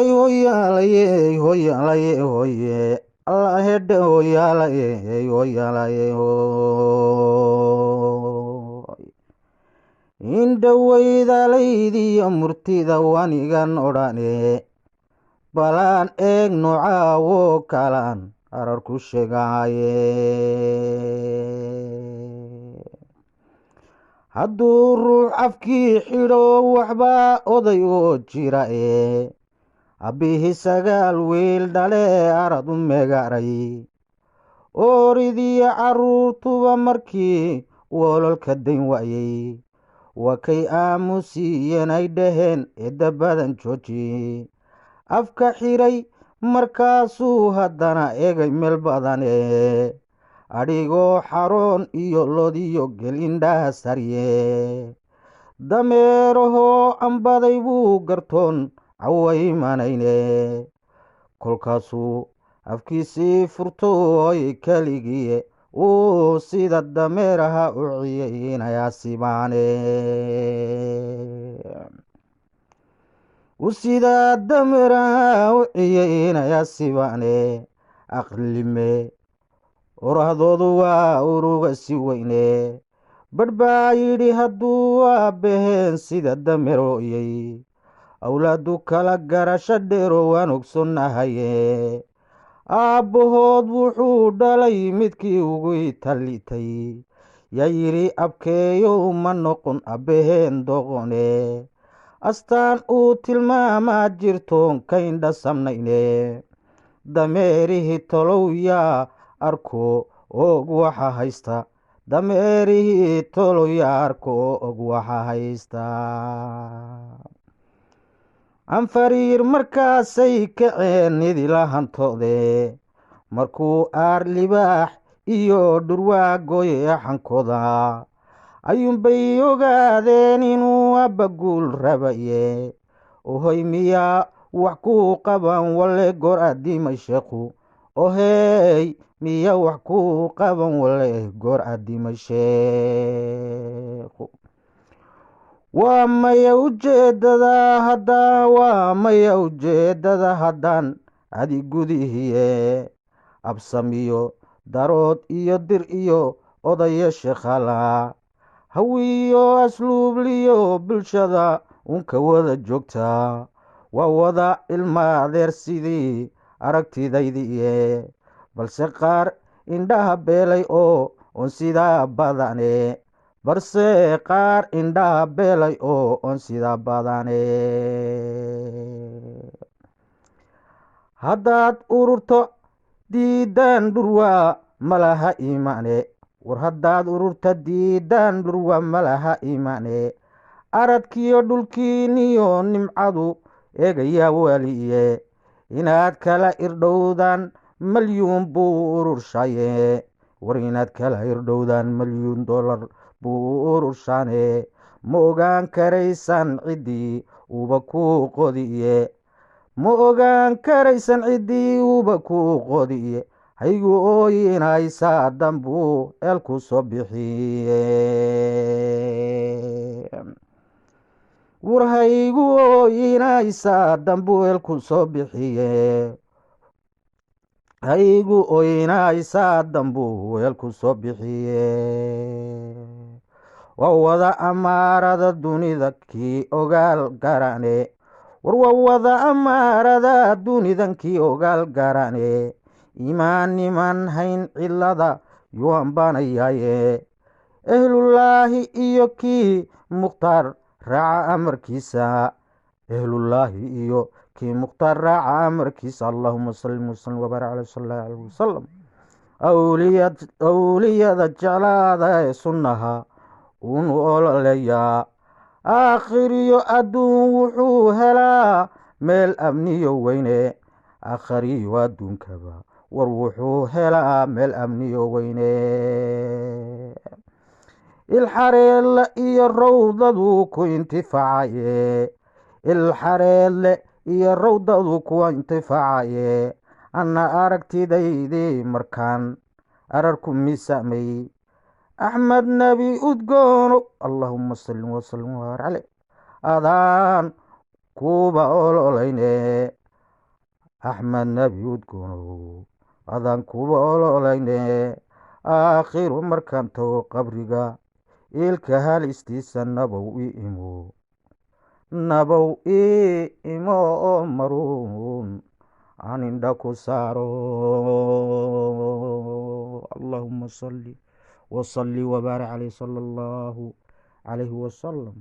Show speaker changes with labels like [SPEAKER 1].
[SPEAKER 1] Hoyaalay, hoyaalaye, hoyaalaye, hoye, Allah hedhe, hoyaalaye, hoyaalaye, hoy. Indhaweydalaydiyo murtida wanigan odhane, balaan eeg nocaawo kalaan arar ku sheegaaye. Hadduu ruux afkii xidho waxbaa oday oo jira e, abbihii 9 wiil dhale arad u megaray, ooridiyo carruurtuba markii wololka dayn waayey, waa kay aamusiiyeen ay dhaheen edda badan jooji. Afka xiray markaasuu haddana egay meel badane, adhigoo xaroon iyo lodiyo gel indhaha sarye, dameerahoo ambaday buu gartoon cawaymanayne. Kolkaasuu afkiisii furtooy keligiie uu sida dameeraha u ciyeynayaa sibaane, u sida dameeraha u ciyeynayaa sibaane. Aqlime orahdoodu waa uruga si weyne, badh baa yidhi hadduu aabbaheen sida damerooyey, awlaadu kala garasho dheero waan ogsonahaye. Aabbahood wuxuu dhalay midkii ugu tallitay, yaa yidhi abkeeyow ma noqon abbaheen doqone. Astaan uu tilmaamaa jirtoon kayndha samnayne, dameerihii tolow yaa arko og waxa haysta, dameerihii tolow yaa arko og waxa haysta. Anfariir markaasay kaceen idila hantoode, markuu aar libaax iyo dhurwaa gooye xankooda, ayuunbay ogaadeen inuu abbaguul rabaye. Ohoy, miyaa wax ku qaban walle goor addimay sheekhu? Ohey, miya wax ku qaban walle goor addimay sheekhu? Waa maya ujeedada haddaa, waa maya ujeedada haddaan adi gudihiye. Absamiyo darood iyo dir iyo odaya shekhala, hawiyo asluubliyo bulshada unka wada joogta, waa wada ilma adeer sidii aragtidaydiiye. Balse qaar indhaha beelay oo on sidaa badane, balse qaar indhaha beelay oo on sidaa badane. Haddaad ururto diidaan dhurwaa malaha iimaane, war haddaad ururta diidaan dhurwa malaha iimaane. Aradkiyo dhulkiiniyo nimcadu eegayaa waliye, inaad kala irdhowdaan malyuun buu ururshaye, war inaad kala irdhowdaan malyuun dollar buu ururshaane. Ma ogaan karaysaan ciddii uba ku qodiye, ma ogaan karaysan ciddii uba ku qodiye. Haygu ooyinaysaa danbuu eelku soo bixiye, war haygu ooyinaysaa danbuu eelku soo bixiye, haygu ooyinaysaa danbuu eelku soo bixiye. Waa wada amaarada dunida kii ogaal garane, war waa wada amaarada dunidan kii ogaal garane. Iimaan niman hayn cilada yuu ambanayaaye, ehlullaahi iyo kii Mukhtaar raaca amarkiisa, ehlullaahi iyo kii Mukhtaar raaca amarkiisa. Allahuma salli wasalim wabaarik caleyh sal allahu alayh wasalam. Awliyada jeclaada ee sunnaha unu ololeyaa, aakhiriyo adduun wuxuu helaa meel amniyo weyne, aakhariyo adduunkaba war wuxuu helaa meel amniyo weyne. Ilxareedle iyo rawdadu ku intifaacaye, ilxareedle iyo rawdadu kuwa intifaacaye. Anna aragtidaydii markaan ararku miisaamay, Axmed Nebi udgoono, allahuma salli wasalim wabaarik caleyh, adaan kuba ololayne. Axmed Nebi udgonow, adaan kuba ololayne. Aakhiru markaan tago qabriga, iilka halistiisa, nabow ii imo, nabow ii imo, oo maruun aan indha ku saaro. Allahuma salli wasalli wabaarik caleyh, sala allahu calayhi wasalam.